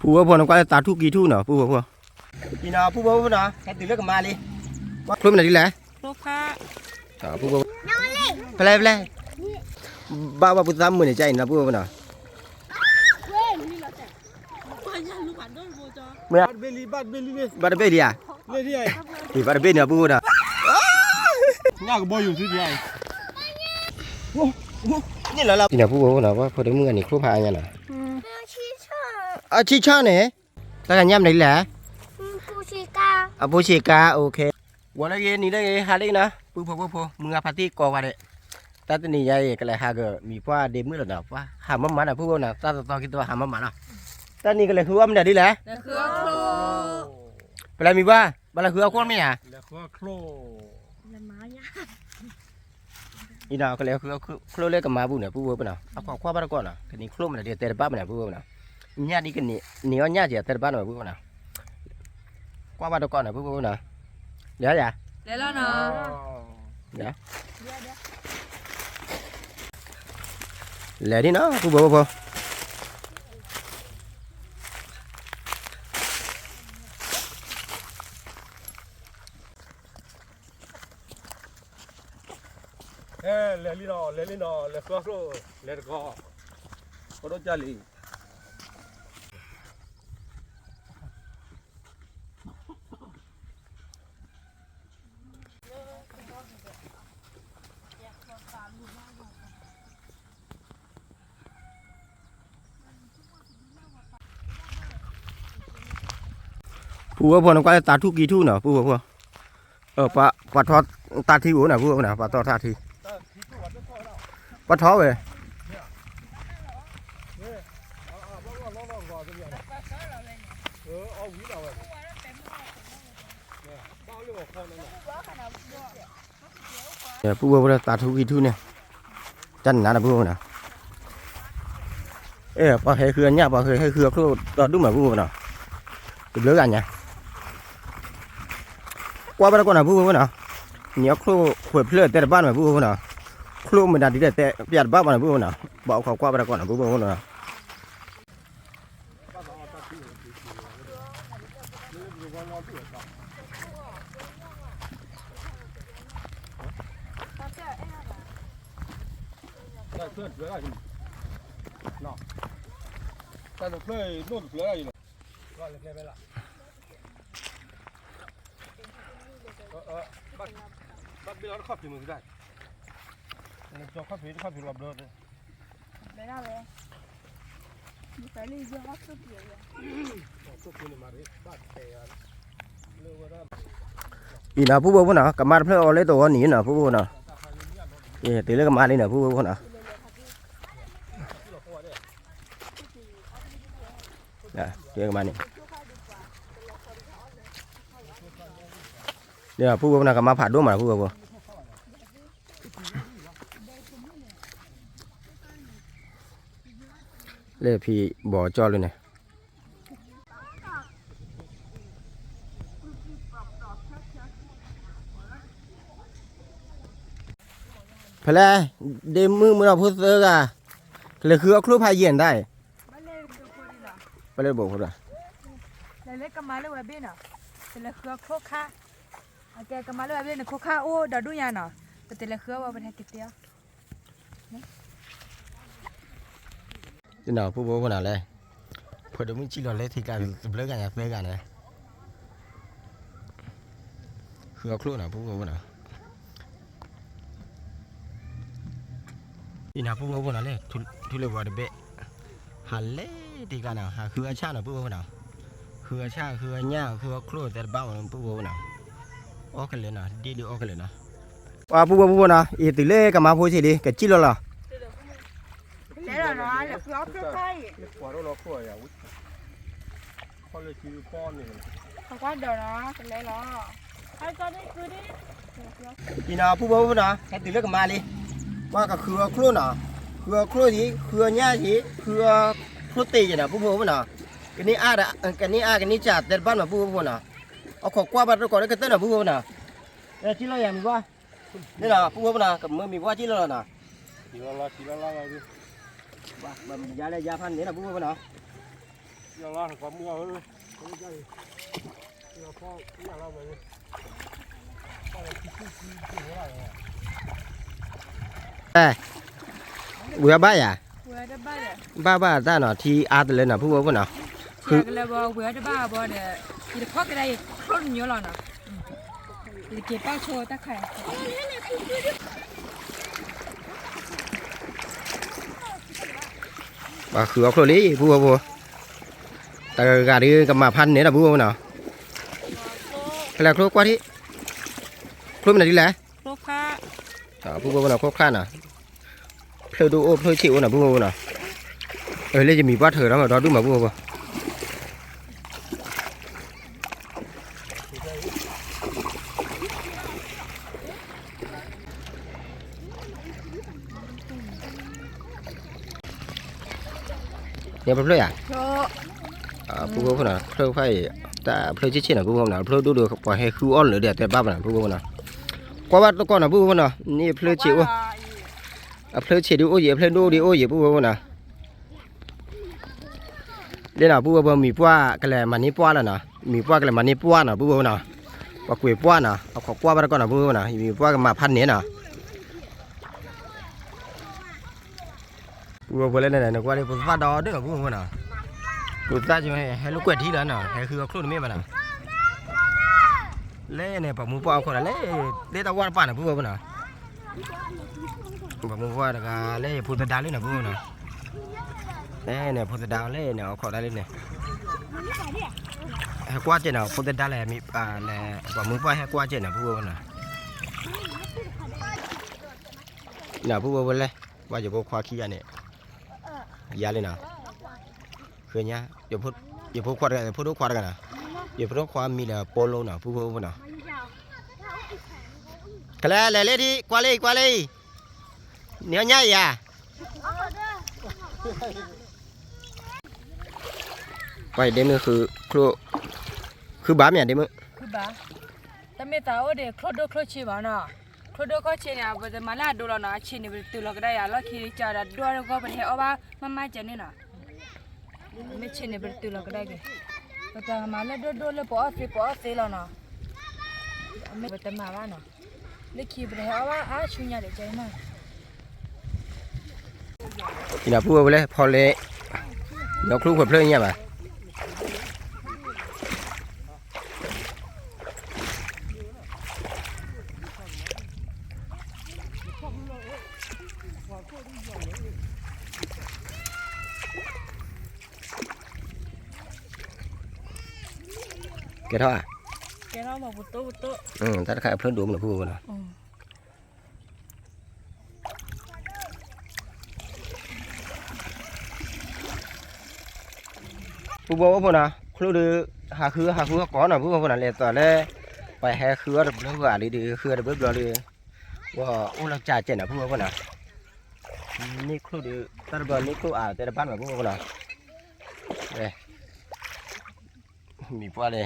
ပုၢ်ဝဲၢ်ဖိနီၤ ကွၢ်လၢသးထူၣ်ကံထူၣ်နီၤ ပုၢ်ဝဲၢ်ဖိ, အံၤနီၤ ပုၢ်ဝဲၢ်ဖိနီၤ ဟဲတုၤလၢကမါလံ, ကျိမနုၤဒ်လဲၣ်, ဖဲလဲၣ်ဖဲလဲၣ်, ဘၣ်ဘၣ်ပသးမုာ်န့ၣ် ကအံၤနီၤ ပုၢ်ဝဲၢ်ဖိနီၤ, မ့ၢ်, ဘၣ်တဘ့ၣ်လံဧါ, ဘၣ်တဘ့ၣ်န့ၣ် ပုၢ်ဝဲၢ်ဖိနီၤ, ညၣ်ကဘီယူၤသုတယါအံၤ, န့ၣ်လီၤလီၤ အံၤနီၤ ပုၢ်ဝဲၢ်ဖိနီၤ ပှၤဖိဒိၣ်မုၣ်ဂၤန့ၣ် ချိၣ်ဖးအါညါနီၤ, အဆံၣ်ဆီၣ်န့ၣ်, တၢ်ကညၣ်မနုၤလဲၣ်, အဖိဆံးကါ, ဝဲလၢဂ့ၤ နံၤလၢဂ့ၤ ဟါလၢဂ့ၤနီၤ ပုၢ်ဖိဖိဖိ မုၢ်ဂၤဖါတံၢ်ကိးဂၤဒဲး, တၢ်တနံၤညါအံၤ ကလဲၤဟးကမံၤပှၢ်ဒ့မုၣ်လီၤနီၤ ပှၤဟးမၤမၤနီၤ ပုၢ်ဖိနီၤ တၢ်သီသီခံသီဟးမၤမၤနီၤ, တၢ်နံၤကလဲၤဃုအီၣ်မနုၤဒ်လဲၣ်, ပလဲၤမံၤပှၢ် ဘၣ်လဲၤဃုအီၣ်ခိၣ်မ့ၢ်ဧါ, အံၤနီၤ ကလဲၤဃုအီၣ်ခိၣ်လၢကမါပူၤန့ၣ် ပုၢ်ဖိဖိနီၤ အခိးကွၢ်ဘၣ်တကိးနီၤ ကန့ၢ်ချိၣ်မနုၤဒ်တဲတဘၣ်မနုၤ ပုၢ်ဖိနီၤ, ညၣ်ဒ်ကန့ၢ်အီၣ်ညၣ်ကဲတဲတဘၣ်နီၤ ပုၢ်ဖိနီၤ, ကွၢ်ဘၣ်တကိးနီၤ ပုၢ်ဖိနီၤ, လဲၤယါ, လဲၤလီၤနီၤ, လဲၤဒ်နီၤ ပုၢ်ဖိဖိ လဲၤလံနီၤ လဲၤလံနီၤ လဲၤဃုအီၣ်ချိၣ် လဲၤတကိး, ဖိဒိၣ်ကၢ်လံ ပုၢ်ဝဲၢ်ဖိနီၤ ကွၢ်လၢသးထူၣ်ကံထူၣ်နီၤ ပုၢ်ဝဲၢ်ဖိ, ပှၤထီတၢ်ထံအိၣ်နီၤ ပုၢ်ဝဲၢ်ဖိနီၤ ပှၤထီတၢ်ထံ, ပှၤထီဝဲ ပုၢ်ဝဲၢ်ဖိလၢသးထူၣ်ကံထူၣ်န့ၣ်, တၢ်နးနးနီၤ ပုၢ်ဝဲၢ်ဖိနီၤ, အဲ ပှၤဟဲဃုအညၣ် ပှၤဟဲဃုအချိၣ်ဒီဒူၣ်မး ပုၢ်ဝဲၢ်ဖိနီၤ, တဘျုးဂၤညါ, ကွၢ်ဘၣ်တကိးနီၤ ပုၢ်ဝဲၢ်ဖိနီၤ, န့ၣ်အချိၣ်ခွဲးဖျၢၣ်တဲတဘၣ်နီၤ ပုၢ်ဝဲၢ်ဖိနီၤ, ချိၣ်မနုၤဒ်လဲၣ်တဲပျးတဘၣ်ဘၣ်နီၤ ပုၢ်ဝဲၢ်ဖိနီၤ, ဘၣ်အိၣ်ခိးကွၢ်ဘၣ်တကိးနီၤ ပုၢ်ဝဲၢ်ဖိနီၤ တၢ်တဖျၢၣ်တဖျၢၣ်လၢ်အံၤ, တၢ်တဖျၢၣ်အံၤ ဒိၣ်တဖျၢၣ်လၢ်အံၤလီၤ, ဘၣ်ဘ့ၣ်လီၤတခီၣ်ဖံးမုၢ်ကဒါ, လၢကၠီခီၣ်ဖံးတခီၣ်ဖံးလီၤဘျီ, ဘျီဒၣ်ဝဲ, အံၤနီၤ ပုၢ်ဝဲၢ်ဖိနီၤ ကမါတဖျၢၣ်အီၤလၢတဝီနံၤနီၤ ပုၢ်ဝဲၢ်ဖိနီၤ, တုၤလၢကမါလံနီၤ ပုၢ်ဝဲၢ်ဖိနီၤ, တုၤလၢကမါန့ၣ်, ပုၢ်ဝဲၢ်ဖိနီၤ ကမါဖးဒိၣ်မး ပုၢ်ဝဲၢ်ဖိ လၢဖံဘီကၠီလၢန့ၣ်, ဖဲလဲၣ်, ဒ့မုၣ်မုၢ်ဒီဖိသၢဂၤ, ကလဲၤဃုအီၣ်ချိၣ်ဖးယံာ်ဒၣ်, ဘၣ်လဲၣ်ဘိၣ်ဖိဒီး, လဲၤလၢကမါလၢဝဲဘ့ၣ်နီၤ, ပလဲၤဃုအီၣ်ချိၣ်ခါ, အကဲကမါလၢဝဲဘ့ၣ်န့ၣ် ခိၣ်ခါအိၣ်ဒီဒူၣ်ညါနီၤ, ပတလဲၤဃုအီၣ်ဝဲ ပတဟဲက့ၤတဲအီၤ နီၤ ပုၢ်ဖိဖိနီၤလဲၣ်, ဖိဒိၣ်မုၣ်စံၣ်လီၤလၢထံကျါတဘျုးဂၤညါသၢဂၤန့ၣ်, ဃုအီၣ်ချိၣ်နီၤ ပုၢ်ဖိဖိနီၤ, အံၤနီၤ ပုၢ်ဖိဖိနီၤလဲၣ်, ထူလၢပှၤတဘ့ၣ်, ဟးလဲၤတ့ၢ်ကျါနီၤ ဟးဃုအီၣ်ဆၣ်နီၤ ပုၢ်ဖိဖိနီၤ, ဃုအီၣ်ဆၣ် ဃုအီၣ်ညၣ် ဃုအီၣ်ချိၣ်သဲတဘၣ်ဝဲ ပုၢ်ဖိဖိနီၤ, အီၣ်ကလဲာ်နီၤ ဒ်ဒ်အီၣ်ကလဲာ်နီၤ, ပှၤပုၢ်ဖိဖိနီၤ အံၤတုၤလၢကမါဖိဆံးလံ ကစံၣ်လီၤလီၤ လဲၤလီၤနီၤ လဲၤဃုအီၣ်ချိၣ်ခါအံၤ, ကွၢ်ဒီးနီၤ ကလဲၤလီၤ, အံၤနီၤ ပုၢ်ဖိဖိနီၤ ဟဲတုၤလၢကမါလံ, ပှၤကဃုအီၣ်ချိၣ်နီၤ, ဃုအီၣ်ချိၣ်ယံၤ ဃုအီၣ်ညၣ်ယံၤ ဃုအီၣ်ချိၣ်သ့ယံၤနီၤ ပုၢ်ဖိဖိနီၤ, ကန့ၢ်အါ ကန့ၢ်အါကန့ၢ်စှၤသဲတဘၣ်နီၤ ပုၢ်ဖိဖိနီၤ, အခီၣ်ကွၢ်ဘၣ်တကိးလၢကတၢၢ်နီၤ ပုၢ်ဖိဖိနီၤ, စံၣ်လီၤယၤမံၤပှၢ်, န့ၣ်နီၤ ပုၢ်ဖိဖိနီၤ ကမၢမံၤပှၢ်စံၣ်လီၤလီၤနီၤ, ယါလၢယါဖးန့ၣ်နီၤ ပုၢ်ဖိဖိနီၤ ဝံၤအဘၣ်ယၤ, ဘၣ်ဘၣ်တၢ်နီၤ ထံအါတလၢနီၤ ပုၢ်ဝဲၢ်ဖိနီၤ, ဃု, ဝံၤအတဘၣ်ဘီဒီး ယတဖီၣ်ကဒါယချိၣ်တညိလီၤနီၤ, ယတက့ၤပာ်ဆိတၢ်ခါ ပှၤဃုအီၣ်ချိၣ်လံ ပုၢ်ဝဲၢ်ဖိ, တဂၤဂၤဒုးကမၤဖးန့ၣ်ဒီး ပုၢ်ဝဲၢ်ဖိနီၤ, ကလဲၤချိၣ်ကွၢ်ထံၣ်, ချိၣ်မနုၤဒ်လဲၣ်, ပုၢ်ဝဲၢ်ဖိနီၤ ခိၣ်ခါနီၤ, ဖျၢၣ်ဒိၣ်အိၣ်ဖျၢၣ်ဆံးအိၣ်နီၤ ပုၢ်ဝဲၢ်ဖိနီၤ, လၢယမံၤပှၢ်ထၢဒီးမၤဒီဒူၣ်မး ပုၢ်ဝဲၢ်ဖိ န့ၣ်ပဖျၢၣ်ယၤ, ပုၢ်ဝဲၢ်ဖိနီၤ ဖျၢၣ်ဖးအံၤ တၢ်ဖျၢၣ်ဆံးဆံးနီၤ ပုၢ်ဝဲၢ်ဖိနီၤ ဖျၢၣ်ဒိၣ်ဒိၣ်ပှၤဟဲဃုအီၣ်လၢာ်ဒီးတဲဘၣ်ဘၣ်နီၤ ပုၢ်ဝဲၢ်ဖိနီၤ, ကွၢ်ဘၣ်တကီၢ်နီၤ ပုၢ်ဝဲၢ်ဖိနီၤ န့ၣ်ဖျၢၣ်ဆံးအိၣ်, အဖျၢၣ်ဆံးဒုးအိၣ်ယံၤ အဖျၢၣ်ဒိၣ်ဒုးအိၣ်ယံၤ ပုၢ်ဝဲၢ်ဖိနီၤ လၢနီၤ ပုၢ်ဝဲၢ်ဖိ မံၤပှၢ်ကလဲၤမၤန့ၢ်ပှၢ်လီၤနီၤ, မံၤပှၢ်ကလဲၤမၤန့ၢ်ပှၢ်နီၤ ပုၢ်ဝဲၢ်နီၤ, ပှၤကွံာ်ပှၢ်နီၤ အခီၣ်ကွၢ်ဘၣ်တကီၢ်နီၤ ပုၢ်ဝဲၢ်နီၤ မံၤပှၢ်ကမၤဖးန့ၣ်နီၤ, ပုၢ်ဝဲၢ်ဖိလၢန့ၣ် နကွၢ်လၢဖိသၣ်ဒီဒူၣ်နီၤ ပုၢ်ဝဲၢ်ဖိနီၤ, ဖိသၣ်ကဟဲလိာ်ကွဲထံလီၤနီၤ ဟဲဃုအီၣ်ချိၣ်တမ့ၢ်ဘၣ်နီၤ, လၢန့ၣ် ပှၤမူပှၢ်အီၣ်ခိၣ်ဒီးလၢ လၢတၢ်ဝၢ်တပၤနီၤ ပုၢ်ဝဲၢ်ဖိနီၤ ပှၤမူပှၢ်တဂၤလၢဖိသဒါလၢနီၤ ပုၢ်ဝဲၢ်နီၤ, လၢန့ၣ် ဖိသဒါလၢန့ၣ် အိၣ်ခိးတၢ်လၢန့ၣ်, ဟဲကွၢ်ကဲနီၤ ဖိသဒါလဲၣ်, ပှၤမူပှၢ်ဟဲကွၢ်ကဲနီၤ ပုၢ်ဝဲၢ်နီၤ, နီၤ ပုၢ်ဝဲၢ်ဖိလဲၣ်, ပှၤယဖိခွါခံဂၤန့ၣ်, ယၤလံနီၤ, ဃုညါ, ယဖိခွါတဂၤ ယဖိဒိၣ်ခွါတဂၤနီၤ, ယဖိဒိၣ်ခွါမံၤလၢ ပိလိနီၤ ပုၢ်ဝဲၢ်ဖိနီၤ, ကလဲၤလဲၤလၢဒံး ကွၢ်လၢအံၤ ကွၢ်လၢအံၤ နညါယၤ, ပှၤဒ့မုၣ် ဃုဘၣ်မ့ၢ်ဒ့မုၣ်, တမ့ၢ်သးအိၣ်ဒီးချိၣ်ဒိၣ်ချိၣ်ဆံးဘၣ်နီၤ, ချိၣ်ဒိၣ်ချိၣ်ဆံးန့ၣ် ပတမၤလၢအဒိလီၤနီၤ, အဆံးန့ၣ် ပတတုၤလီၤကဒါယၤ လီၢ်ခံကဒီးဒိၣ်အါတဂီၢ် ပတဟဲအီၣ်ဘၣ်မးမးကဲန့ၣ်နီၤ, မ့ၢ်ဆံးန့ၣ် ပတတုၤလီၤကဒါက့ၤ, ပတမၤလၢဒိၣ်ဒိၣ်လၢပအီၣ်သ့ပအီၣ်သ့လီၤနီၤ, မ့ၢ်ပတမၤဘၣ်နီၤ, လၢခံပတဟဲအီၣ်ဘၣ်အါဆူညါဒီးကဲန့ၣ်နီၤ ယနၢ်ပူၤဝဲလၢဖီလဲၣ်, ဒီးချိၣ်ခွဲးဖျၢၣ်ညါဘၣ်, ကဲထီၣ်ဧါ, တၢ်တခါအဖျၢၣ်ဒိၣ်မးလီၤ ပုၢ်ဝဲၢ်နီၤ. ပုၢ်ဝဲၢ်ဖိနီၤ, ချိၣ်ဒုး ဟးဃုဟးဃုဟီၣ်ကီးနီၤ ပုၢ်ဝဲၢ်ဖိနီၤ, လဲၤသိးလၢ ပှၤဟဲဃုအီၣ်တဘျီဘၣ်လံဒုး ဃုအီၣ်တဘျီဘျီလံ, ဝဲအိၣ်လီၤကၢ်ကဲနီၤ ပုၢ်ဝဲၢ်ဖိနီၤ, န့ၢ်ချိၣ်ဒုး တၢ်တဘျီန့ၢ်ချိၣ်အါတဲတဘၣ်နီၤ ပုၢ်ဝဲၢ်ဖိနီၤ, မံၤပှၢ်လဲ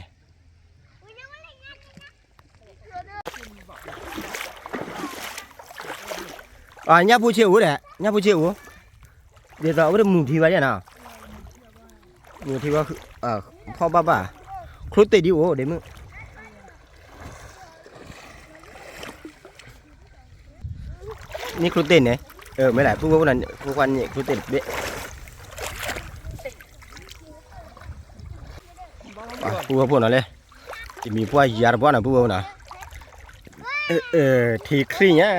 ၣ် ညၣ်ဖိဆ့အိၣ်ဒီး ညၣ်ဖိဆ့အိၣ်, ဒ်သိးအဝဲဒၣ်မုၢ်ထံဘၣ်ယဲနီၤ, မုၢ်ထံဘၣ်, ဖီၣ်ဘၣ်ဘၣ်, ချိၣ်တ့ၢ်ဒံးအိၣ်ဒ့မုၣ်, န့ၢ်ချိၣ်တ့ၢ်န့ၣ်, မ့ၢ်ဒၣ် ပုၢ်ဝဲၢ်ဖိနီၤ ဖိခွါန့ၢ်ချိၣ်တ့ၢ်တဘ့ၣ် ပုၢ်ဝဲၢ်ဖိနီၤလဲၣ်, ယမံၤပှၢ်ယၤတဘျီနီၤ ပုၢ်ဝဲၢ်ဖိနီၤ, ထံချံၣ်ညါ,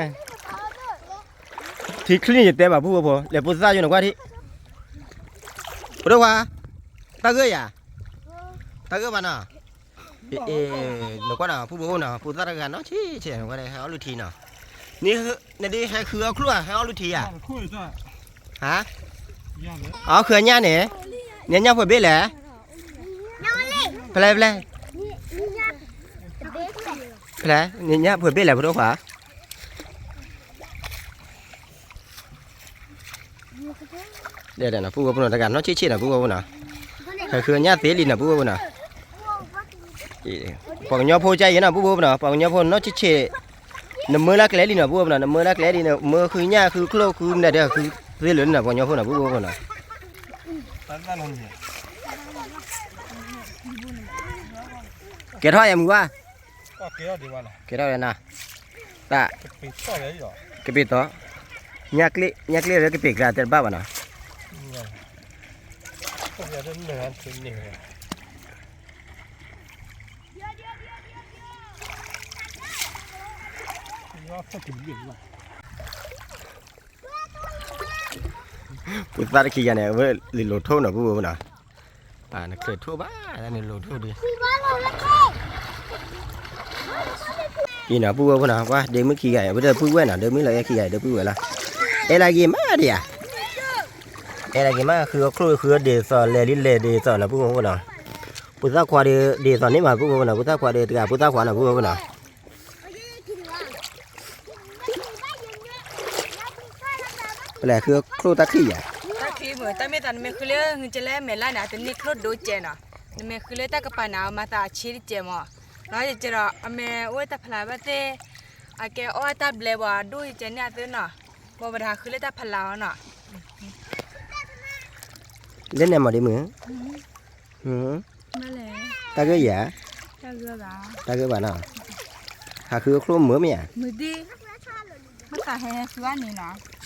ထံချံၣ်ယတဲဘၣ်ပုၢ်ဝဲၢ်ဖိ လဲၤဖိသၣ်ယိနကွၢ်ထံၣ်, ဖိဒိၣ်ခွါ, တၢ်ဂၢၢ်ယၤ, တၢ်ဂၢၢ်ဘၣ်နီၤ, နကွၢ်နီၤ ပုၢ်ဝဲၢ်ဖိနီၤ ဖိသၣ်တဂၤနီၤ ဆံးဆံးနကွၢ် ဟဲအီၣ်လုၢ်ထံနီၤ, နဒ်ဟဲဃုအီၣ်ချိၣ်ဧါ ဟဲအီၣ်လုၢ်ထံဧါ ဟါ, အီၣ်ဃုအညၣ်န့ၣ်, နညၣ်ဖှဲးဘ့ၣ်လဲၣ်, ဖဲလဲၣ်, ဖဲလဲၣ်, နညၣ်ဖှဲးဘ့ၣ်လဲၣ် ဖိဒိၣ်ခွါ, ပုၢ်ဝဲၢ်ဖိနီၤ တဂၤနီၢ်ဆံးဆံးနီၤ ပုၢ်ဝဲၢ်ဖိနီၤ, ဟဲဃုညၣ်သ့လံနီၤ ပုၢ်ဝဲၢ်ဖိနီၤ, ပှၤကညီဖိကၢ်ယဲနီၤ ပုၢ်ဝဲၢ်ဖိနီၤ ပှၤကညီဖိနီၢ်ဆံးဆံး, နမၢလၢကျဲလံနီၤ ပုၢ်ဝဲၢ်ဖိနီၤ နမၢလၢကျဲလံ နမၢဃုညၣ်ဃုချိၣ်ဃုမနုၤဒီးဃုသ့လၢာ်လံနီၤ ပှၤကညီဖိနီၤ ပုၢ်ဝဲၢ်ဖိနီၤ, တၢ်သၣ်လီၤန့ၣ်, ကဲထီၣ်ယမုၢ်ဝါ, ကဲထီၣ်ဒီးနၤ, တၢ်, ကပ့ၤသီ, ညၣ်ကျ့ၣ်, ညၣ်ကျ့ၣ်လၢကပ့ၤကျါတဲတဘၣ်ဘၣ်နီၤ. ဖိသၣ်တခံဂၤန့ၣ် အဝဲလံာ်လိၤထိၣ်နီၤ ပုၢ်ဖိနီၤ, နချုးထိၣ်ဘၣ် နလိၤထိၣ်ဒံး, အံၤနီၤ ပုၢ်ဖိနီၤ, ပှၤဒ့မုၣ်ခံဂၤအံၤ အဝဲဒၣ်ပုၢ်ဝဲၢ်နီၤ ဒ့မုၣ်လၢအခံဂၤအံၤ ဒ့ပုၢ်ဝဲၢ်လီၤ, အဲၣ်လၢက့ၤမးဒံးဧါ, အဲၣ်လၢက့ၤမး ဃုအီၣ်ချိၣ်ဃုအီၣ်ဒ်သိး လဲၤလံလဲၤဒ်သိးနီၤ ပုၢ်ဖိနီၤ, ဖိသၣ်ခွါဒီး ဒ်သိးန့ၣ်မး ပုၢ်ဖိနီၤ, ဖိသၣ်ခွါဒီးတဂၤ ဖိသၣ်ခွါနီၤ ပုၢ်ဖိနီၤ. ပလဲၤဃုချိၣ်တၢ်ခံယၤ, တၢ်ခံမုၢ် တၢ်မ့ၢ်သးနမ့ၢ်ဃုလၢ ငုကဲလဲၣ်မဲာ်လၢ်န့ၣ် အတန့ၢ်ချိၣ်ဒိကဲနီၤ, နမ့ၢ်ဃုလၢတၢ်ကပၤန့ၣ် အမၤသးအဆ့တကဲမး, နီၤယကဲဒီး အမ့ၢ်အိၣ်တၢ်ဖျါဘၣ်သ့ၣ်, အကဲအီၣ်တၢ်ဘျဲဘၣ်ဒိၣ်ယကဲန့ၣ်အသၢနီၤ, ဘၣ်ပတဟးဃုလၢတၢ်ဖျါအီၤနီၤ. လၢန့ၣ်မးဒ့မုၢ်, တၢ်ဂ့ၢ်ယၤ, တၢ်ဂ့ၢ်ဘၣ်နီၤ, ဟးဃုချိၣ်မုာ်မ့ၢ်ဧါ, မုာ်ဒံး, မ့ၢ်သးဟဲဟဲဃုအါန့ၣ်နီၤ.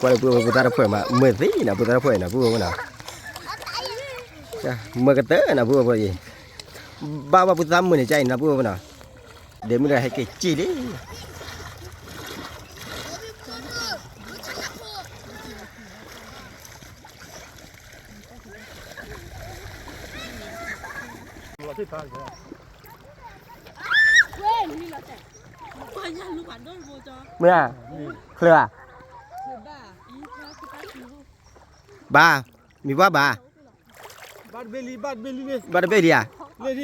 ကွၢ်လၢပုၢ်ဖိသၣ်တဖှဲးမး မုာ်သ့နီၤ ဖိသၣ်တဖှဲးအံၤနီၤ ပုၢ်ဖိနီၤ, မုာ်ကတၢၢ်နီၤ ပုၢ်ဖိအံၤ, ဘၣ်ဘၣ်ဖိသၣ်မုာ်န့ၣ် ကၢ်အံၤနီၤပုၢ်ဖိနီၤ, ဒ့မုၣ်တဂၤဟဲက့ၤစံၣ်လံ. မ့ၢ်ဧါ, ချၢဧါ, ဘၣ်, မံၤပှၢ်ဘၣ်, ဘၣ်တဘ့ၣ်လံဧါ,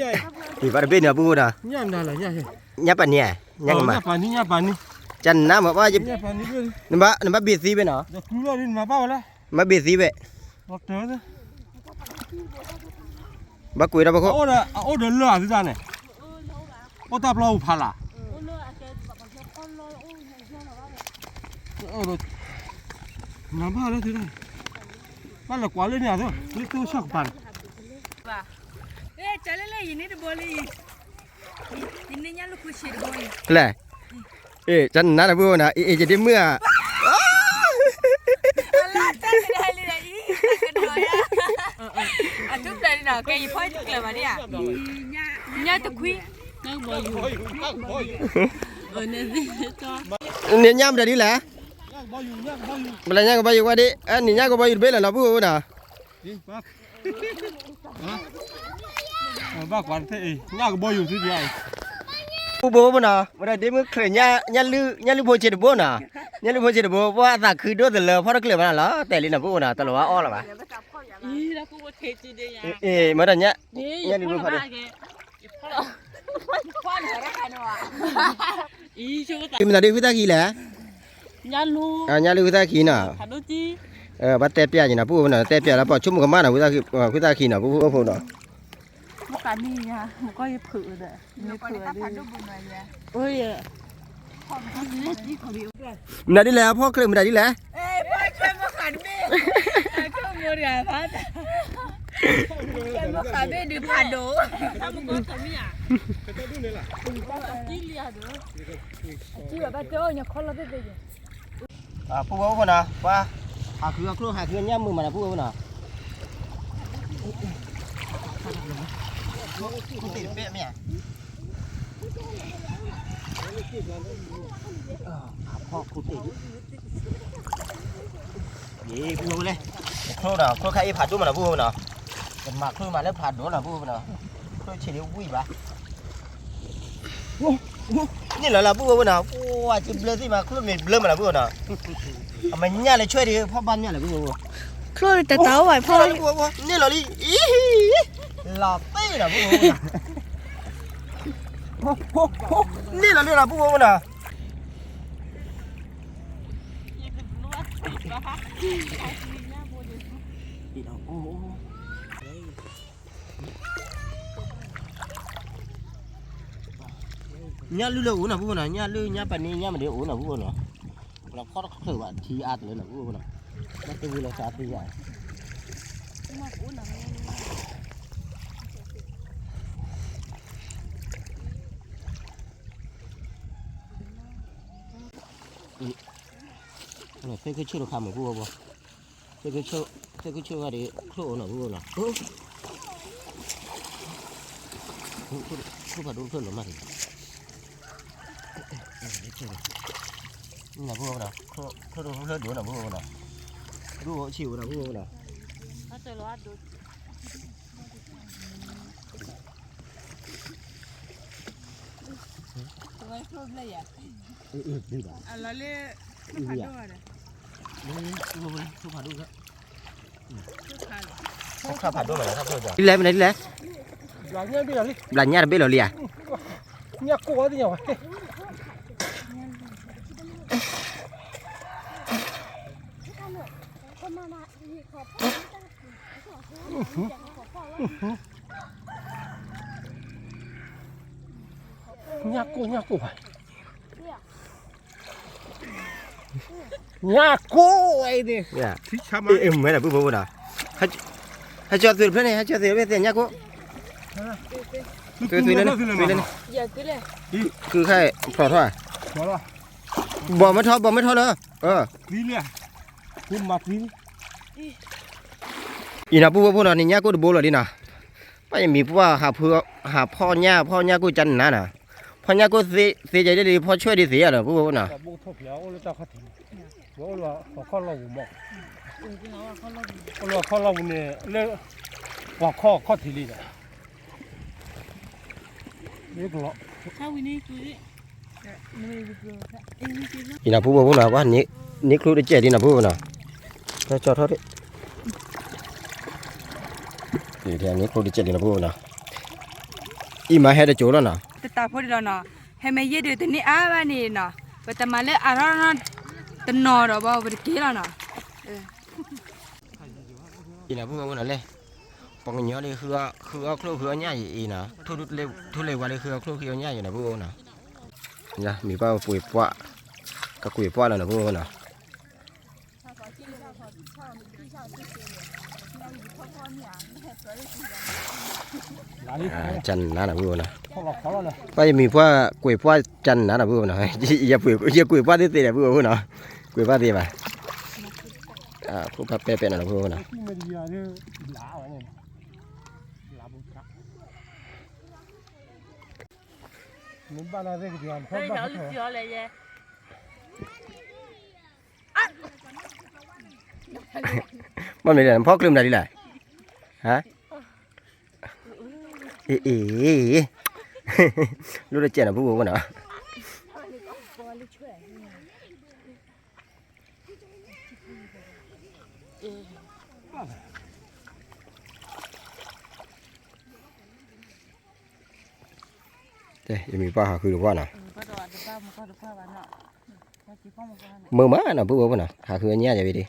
မံၤဘၣ်တဘ့ၣ်န့ၣ် ပုၢ်ဖိနီၤ, ညၣ်ပာ်နံၤဧါ, ညၣ်ကမၤ, ကနါမး, နဘၣ်ဘ့ၣ်သံဘ့ၣ်နီၤ, နဘၣ်ဘ့ၣ်သံဘ့ၣ်, ဘၣ်ကွံာ်ဒီးပခိၣ်, အအိၣ်ဒီးလၢာ်သုတၢ်န့ၣ်, အိၣ်တၢ်ပျီပူၤဖးလၢ်, နဘၣ်လၢသုတၢ်, ဘၣ်လၢကွၢ်လၢန့ၣ်အသိး လၢသုဆၢကပၤန့ၣ် ဖဲလဲၣ်, အ့ၣ် ကနါတၢ်ပုၢ်ဖိနီၤ, အ့ၣ် အ့ၣ် ယဒ့မုၣ်ဧါ, အထူၣ်ဖျဲးန့ၣ်နီၤ ကဲယဖီတကျၢၤဘၣ်န့ၣ်ဧါ, ညၣ်တခွံ, န့ၣ်ညၣ်မတၤဒ်လဲၣ်, ပလဲၤညၣ်ကဘီယူၤဝဲဒၣ်, န့ၣ်ညၣ်ကဘီယူၤတဘ့ၣ်လၢၤနီၤ ပုၢ်ဖိနီၤ. ဘၣ်ကွၢ်တသ့ၣ်အံၤ ညၣ်ကဘီယူၤသုဒံးအံၤ, ပုၢ်ဖိဖိနီၤ ဝဲဒၣ်ဒ့မုၣ်ချၢး ညၣ်လုၢ်ဖိဆံးတဘိနီၤ, ညၣ်လုၢ်ဖိဆံးတဘိ ပှၤအသးခုဒိၣ်သလၢဖီတကျၢၤဘၣ်နီၤလီၤ တဲလံနီၤ ပုၢ်ဖိနီၤ တလီၤဝါအီၣ်လၢၤဘၣ်, အ့ၣ် မ့ၢ်ဒီးညၣ်, ညၣ်လုၢ်ဖိဖးဒိၣ် မနုၤဒ်ဝံသးခံလဲၣ်, ညၣ်လုၢ်ဝံသးခံနီၤ, ဘၣ်တဲပျးက့ၤနီၤ ပုၢ်ဖိနီၤ တဲပျးလၢပှၤဆိကမိၣ်ကမၣ်နီၤ ဝံသးခံနီၤ ပုၢ်ဖိဖိနီၤ, မနုၤဒ်လဲၣ် အဖီခိၣ်မနုၤဒ်လဲၣ်, ပုၢ်ဖိဖိနီၤ ပှၤ ဟးဃုအချိၣ် ဟးဃုညၣ်မုာ်မးနီၤ ပုၢ်ဖိဖိနီၤ, ခိၣ်သ့ၣ်တဘ့ၣ်မ့ၢ်ဧါ, အဖီခိၣ်သ့ၣ် ယပုၢ်ဖိလဲၣ်, ချိၣ်ဒီး ချိၣ်ခါအ့ၣ်ဖးဒိၣ်မးနီၤ ပုၢ်ဖိနီၤ, ကမၤချိၣ်မးလၢဖးဒိၣ်နီၤ ပုၢ်ဖိနီၤ, ချိၣ်ဆံးဒ်ဝံၣ်ဘၣ် န့ၣ်လီၤလၢပုၢ်ဖိနီၤ, ပှၤကဘျၢသ့ၣ်မး ချိၣ်မ့ၢ်ဘျၢမးနီၤ ပုၢ်ဖိနီၤ, အမ့ၢ်ညၣ်လၢဆွဲဒံး ဖီၣ်ဘၣ်မ့ၢ်လၢပုၢ်ဖိ, ချိၣ်တတၢ်အိၣ်ဘၣ်ဖီၣ်, န့ၣ်လီၤလံ, လီၤသ့ၣ်နီၤ ပုၢ်ဖိ, န့ၣ်လီၤလံနီၤ ပုၢ်ဖိနီၤ. ညၣ်လုၢ်လၢအိၣ်နီၤ ပုၢ်ဖိနီၤ, ညၣ်လုၢ် ညၣ်ပနံ ညၣ်မနုၤအိၣ်နီၤ ပုၢ်ဖိနီၤ, လီၤဖီၣ်တချုးဘၣ် ထံအါတလၢနီၤ ပူဖိနီၤ, လၢတဝံၤလီၤသးသံယါ, သ့ၣ်ခုဆၢတခါမ့ၢ်ပူဖိ, သ့ၣ်ခုဆၢဝဲဒၣ် ချိၣ်အိၣ်နီၤ ပူဖိနီၤ, ချိၣ်ဖးဒိၣ်တဖျၢၣ်လီၤမး, နပူဖိနီၤ, ချိၣ်ဒိၣ်တဖျၢၣ်ဒိၣ်နီၤ ပူဖိနီၤ, ဒိၣ်ဆံးအိၣ်နီၤ ပူဖိနီၤ. ဒ်လဲၣ်မနုၤဒ်လဲၣ်, ဘျးညၣ်တဘ့ၣ်လီၤလံဧါ, ညၣ်ကိၢ် ညၣ်ကိၢ်ဘၣ်, ညၣ်ကိၢ်ဝဲအံၤန့ၣ်, မ့ၢ်ဒီး ပူဖိဖိနီၤ, ဟဲကၠီသုးတဖျၢၣ်န့ၣ် ဟဲကၠီသုးတဖျၢၣ်သ့ၣ်ညၣ်ကိၢ်, သုသုလၢန့ၣ် သုလၢန့ၣ်, ဃုခါဖျိးထီၣ်, ဘီၣ်မ့ၢ်ထီ ဘီၣ်မ့ၢ်ထီလၢ, အံၤနီၤ ပူဖိဖိနီၤ န့ၣ်ညၣ်ကိၢ်တဘိလီၤဒ်နီၤ, ပှၤယမံၤပှၢ်ဟးဖီၣ်ညၣ် ဖီၣ်ညၣ်ကိၢ်ကၢနၤနီၤ, ဖီၣ်ညၣ်ကိၢ်သ့ သ့ကဲဒ်လံ ဖီၣ်ဆွဲၣ်ဒ်သ့ဧါဒီး ပူဖိဖိနီၤ, လၢပှၤခီၣ်လီၢ်ပူၤမး, လၢပှၤခီၣ်ခီၣ်ထံးလံဒီး, အံၤနီၤ ပူဖိဖိနီၤ ပှၤန့ၢ်ချိတကဲးဒ်နီၤ ပူဖိဖိနီၤ, ကၠီထီၣ်ဒ်, န့ၢ်ချိတကဲးဒ်နီၤ ပူဖိဖိနီၤ, အံၤမၤဟဲတကၠိလီၤနီၤ, တတၢ်ဖိဒ်လီၤနီၤ, ဟဲမ့ၢ်ယဲၢ်ဒုးတန့ၢ်အါဘၣ်န့ၣ်နီၤ, ပတမၤလၢအါထီၣ်နီၤ, တနီၤဒီးဘၣ် ပတက့ၤလီၤနီၤ. အံၤနီၤ ပူဖိဖိနီၤလဲၣ်, ပှၤကညီလၢဃုအီၣ်ချိၣ်ဃုအီၣ်ညၣ်အံၤနီၤ, ထိၣ်လဲဝါလၢဃုအီၣ်ချိၣ်ဃုအီၣ်ညၣ်အံၤနီၤ ပူဖိဖိနီၤ, မံၤပှၢ်ပှ့ၤပှၢ်, ကကွံာ်ပှၢ်လီၤနီၤ ပူဖိဖိနီၤ. ကၢ်နါနီၤ ပူဖိဖိနီၤ, ပှၤယမံၤပှၢ်ကွံာ်ပှၢ်ကၢ်နါနီၤ ပူဖိဖိနီၤ, ယကွံာ်ပှၢ်သ့ၣ်သ့ၣ်ဒီး ပူဖိဖိနီၤ, ကွံာ်ပှၢ်သ့ၣ်ဘၣ်, ဖိပၢ်ပဲပဲနီၤ ပူဖိဖိနီၤ, ဘၣ်မနုၤလဲၣ် နဖီၣ်ကျၢၢ်မနုၤဒ်လဲၣ်, ဟါ, အ့ အ့ လိၣ်တကဲးနီၤ ပူဖိဖိနီၤ. ယမံၤပှၢ်ဟးဃုတပှၢ်နီၤ, မုာ်မးနီၤ ပူဖိဖိနီၤ ဟးဃုအညၣ်ယၤဝဲဒၣ်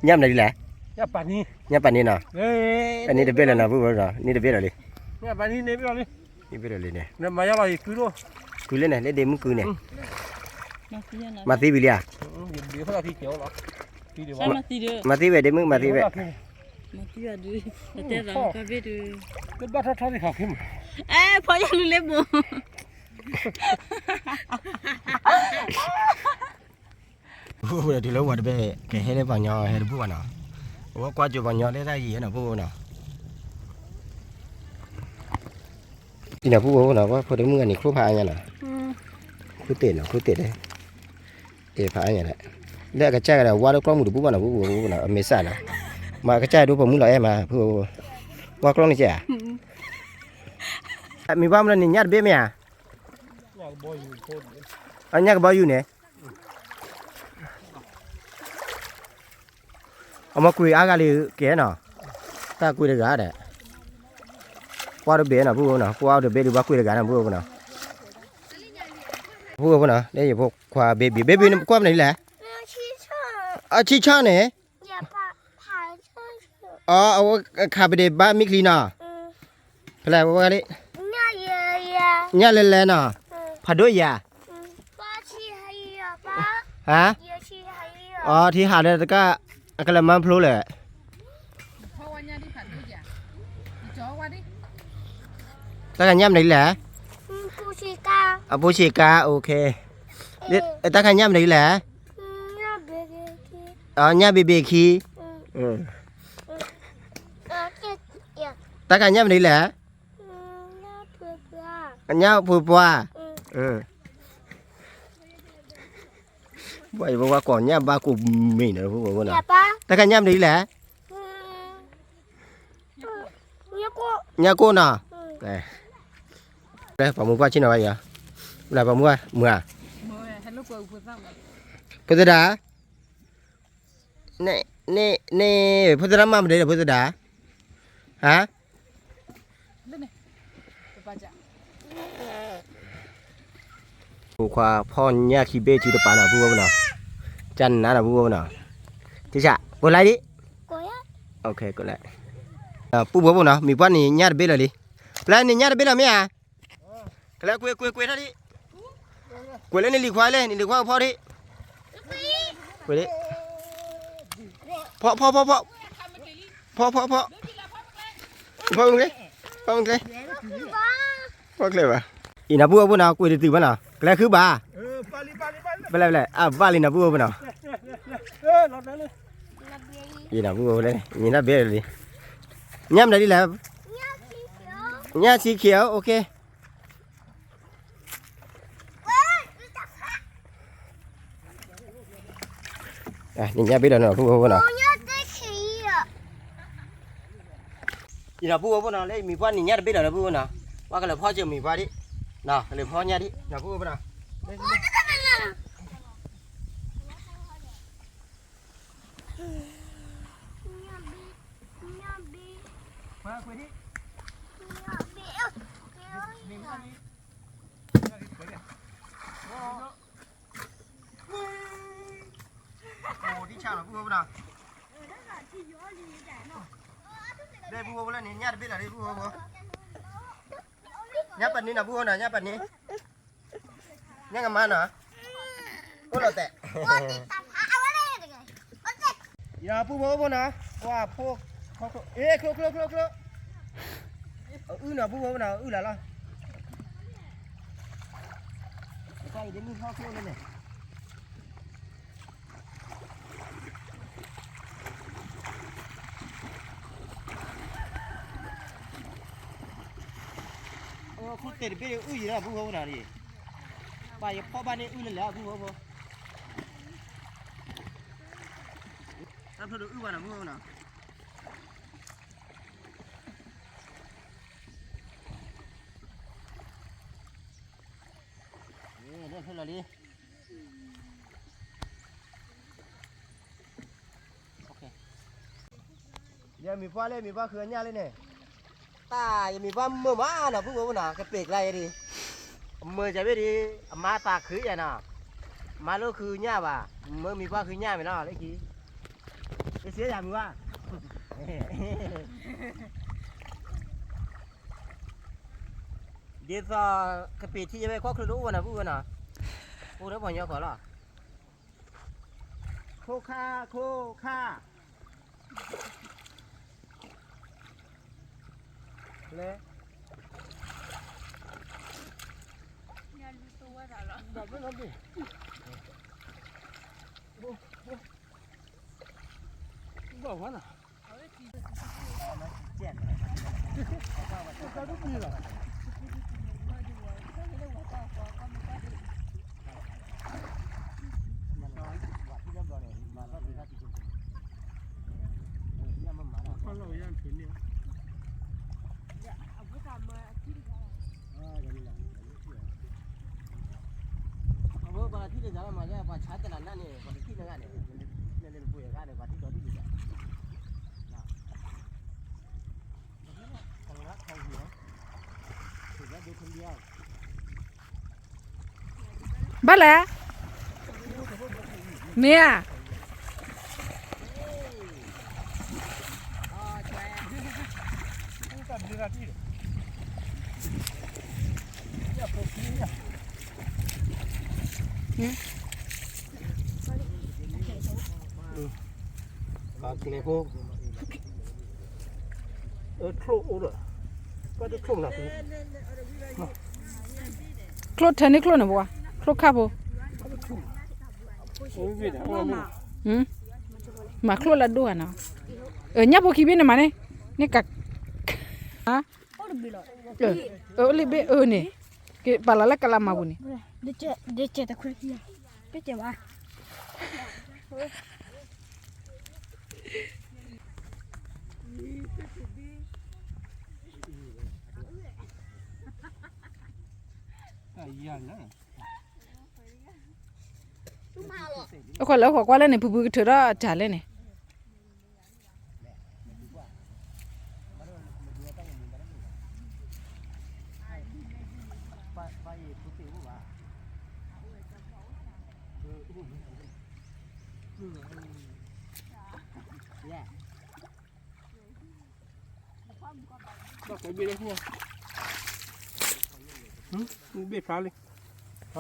ညၣ်မနုၤဒ်လဲၣ်, ညၣ်ပာ်န့ၢ်နီၤ, အန့ၣ်တဘ့ၣ်လီၤနီၤ ပူဖိဖိနီၤ န့ၣ်တဘ့ၣ်လီၤလံ, န့ၣ်ဘ့ၣ်လီၤလံန့ၣ်, ကုလၢန့ၣ် လၢဒ့မုၣ်ကုန့ၣ်, မၤသံဝံၤလံဧါ, မၤသံဝဲဒ့မုၣ် မၤသံဝဲ, ဖီယလူၤလ့ဘိ ပူဖိဖိဒီးတုၤလၢဝၤတဘ့ၣ် ကဟဲလၢပှၤကညီဟဲတဘူၣ်ဘၣ်နီၤ, အဝဲကွၢ်ကၠိပှၤကညီလၢတၢ်ယံၤနီၤ ပူဖိဖိနီၤ, အံၤနီၤ ပူဖိဖိနီၤ ပှၤဖိဒ့မုၣ်ဂၤန့ၣ် ချိၣ်ဖးအါညါနီၤ, ခူၣ်သ့ၣ်နီၤ ခူၣ်သ့ၣ်ဒဲး, အ့ၣ်ဖးအါညါဒဲး, လၢအကစၢ်ဂၤဒီး ဝါလၢကျီၢ်မုၢ်တဘူၣ်ဘၣ်နီၤ ပူဖိဖိနီၤ အမ့ၢ်စၢ်နီၤ, မ့ၢ်အကစၢ်ဒိၣ်ပိာ်မုၣ်လီၤအဲၣ်မး ပူဖိဖိ, ဝါကျီၢ်န့ၣ်ကဲဧါ, မ့ၢ်ဘၣ်မနုၤန့ၣ် ညၣ်တဘ့ၣ်မ့ၢ်ဧါ, အညၣ်ကဘီယူၤန့ၣ် အမ့ၢ်ကွံာ်အါဂၤလံကဲနီၤ, တၢ်ကွံာ်တဂၤဒီး, ကွၢ်တဘ့ၣ်နီၤ ပူဖိနီၤ ကွၢ်တဘ့ၣ်ဒုး ပှၤကွံာ်တဂၤနီၤ ပူဖိနီၤ, ပူဖိနီၤ လၢယဖိခွါ baby baby နကွၢ်မနုၤလဲၣ်, အဆံၣ်ဆၣ်န့ၣ်, အီ အဝဲခးပဒံးဘၣ်မံချံနီၤ, ဖဲလဲၣ်ဝဲဝဲလံ, ညၣ်လဲၤလဲၤနီၤ, ဖးဒိၣ်ယၤ, ဟါ, အီ ထံဟးဒီးတကၣ်, အကလဲၤမါဖျိလဲၣ်, တၢ်ခါညၣ်မနုၤလဲၣ်, အပူၤဆံးကါ, တၢ်ခါညၣ်မနုၤလဲၣ်, အီ ညၣ်ဘ့ဘ့ခံ, တၢ်ခါညၣ်မနုၤလဲၣ်, ညၣ်ဖုပှၢ်, ဘၣ်ယဘၣ်ကွၢ်ညၣ်ဘၣ်ကိးမံၤနီၤ, တၢ်ခါညၣ်မနုၤလဲၣ်, ညၣ်ကိၣ်နီၤ, ပှၤမုၢ်ကွၢ်ဆ့ၣ်နီၤဘၣ်ယၤ, ပှၤမုၢ်ကွၢ်မုၢ်ဧါ, ဖိသဒါ, န့ၣ်, န့ၣ်, ဖိသဒါမၤမနုၤဒီးဖိသဒါ, ဟါ, ဖိခွါဖီၣ်ညၣ်ခံဘ့ၣ်စုတပၤနီၤ ပုၢ်ဝဲၢ်ပနီၤ, ကနၤနီၤ ပုၢ်ဝဲၢ်ပနီၤ, ကဆး ကိးlikeဒံး, ကိးlike, ပုၢ်ဝဲၢ်ပနီၤ မံၤပှၢ်န့ၣ်ညၣ်တဘ့ၣ်လီၤလံ, ပျဲန့ၣ်ညၣ်တဘ့ၣ်လီၤမ့ၢ်ဧါ, ကလဲၤကွံာ်ကွံာ်ကွံာ်ထီၣ်ဒံး, ကွံာ်လၢနလံၤခွါလဲၣ် နလံၤခွါကဖီၣ်ဒံး, ကွံာ်ဒံး, ဖီၣ်ဖီၣ်ဖီၣ်ဖီၣ်, ဖီၣ်ဖီၣ်ဖီၣ်ဖီၣ်, ဖီၣ်မ့ၢ်ကျဲ, ဖီၣ်မ့ၢ်ကျဲ, ဖီၣ်ကျဲဘၣ်, အံၤနီၤ ပုၢ်ဝဲၢ်ပနီၤ ကွံာ်တတုၤဘၣ်နီၤ ကလဲၤဃုဘၣ်, ဘၣ်လဲၣ်ဘၣ်လဲၣ် အဘၣ်လံနီၤ ပုၢ်ဝဲၢ်ပနီၤ, အံၤနီၤ ပုၢ်ဝဲၢ်လဲၣ် မံၤတၢ်ဘ့ၣ်လံ, ညၣ်မနုၤဒ်လဲၣ်, ညၣ်ဆံခံ, အိၣ်ခ့ နညၣ်ဘ့ၣ်လီၤနီၤ ပုၢ်ဝဲၢ်နီၤ, အံၤနီၤ ပုၢ်ဝဲၢ်ပနီၤ လၢမံၤပှၢ်နညၣ်တဘ့ၣ်လီၤနီၤ ပုၢ်ဝဲၢ်နီၤ, ပှၤကလဲၤဖီၣ်စၢၤမံၤပှၢ်ဒံး, ကလဲၤဖီၣ်ညၣ်ဒံးနီၤ ပုၢ်ဝဲၢ်ပနီၤ, လၢပုၢ်ဝဲၢ်ပူၤလၢန့ၣ် ညၣ်တဘ့ၣ်လီၤလၢပုၢ်ဝဲၢ်ပူၤ, ညၣ်ပနံၤနီၤ ပုၢ်ဝဲၢ်နီၤ ညၣ်ပနံၤ, ညၣ်ကမါနီၤ, အိၣ်လီၤတဲာ်, ယပုၢ်ဝဲၢ်ပူၤနီၤ, ပှၤဖိ, အ့ ချိချိချိချိ, အအုၣ်နီၤ ပုၢ်ဝဲၢ်ပူၤနီၤ အအုၣ်လီၤလီၤ, တၢ်အံၤဒ်မုၢ်ဟီၣ်ခိၣ်န့ၣ်န့ၣ် အခိၣ်တဲာ်တဘ့ၣ်အုၣ်ယံၤလီၤ ပုၢ်ဝဲၢ်ပူၤနီၤ, ဘၣ်ယဖီၣ်ဘၣ်န့ၣ်အုၣ်လၢလဲၣ် ပုၢ်ဝဲၢ်ပူၤ, တၢ်ဖျိတအုၣ်ဘၣ်နီၤ ပုၢ်ဝဲၢ်ပူၤနီၤ. လၢဖဲလီၤလံ, ယမံၤပှၢ်လၢ မံၤပှၢ်ဃုအညၣ်လၢန့ၣ်, တၢ်ယမံၤပှၢ်မုာ်မးနီၤ ပုၢ်ဝဲၢ်ပူၤနီၤ ကပ့ၤကျါယဲဒၣ်, အမုာ်စၢ်ဘ့ၣ်ဒၣ်, အမါသးခုယဲနီၤ, မါလိဃုညၣ်ဘၣ်, မုာ်မံၤပှၢ်ဃုညၣ်မ့ၢ်နီၤ လၢခံ, ယစ့ယမံၤပှၢ် ဒ်သိးကပ့ၤထံယဝဲခီၣ်ချၢတအိၣ်ဘၣ်နီၤ ပုၢ်ဝဲၢ်နီၤ, အိၣ်ဒီးပှၤညီကီၢ်လီၤ, ခိၣ်ခါ ခိၣ်ခါ, လဲၤ, ဘၣ်ဝဲနီၤ ဘၣ်လဲၣ်, မ့ၢ်ဧါ, အ ချိၣ်ထဲန့ၣ်ချိၣ်န့ၣ်ပှၤ, ချိၣ်ခါဖိ, မၤချိၣ်လၢဒိၣ်ဂၤနီၤ, ညၣ်ဖိခံဘ့ၣ်န့ၣ်မးန့ၣ်, န့ၣ်က, အိၣ်လံဘ့ၣ်အၢန့ၣ်, ကပာ်လီၤလၢကလးမၤပူၤန့ၣ် အဃိလၢဃိကွၢ်လၢန့ၣ် ဖုဖုကထုးထီၣ်တၢ်လဲၣ်န့ၣ်,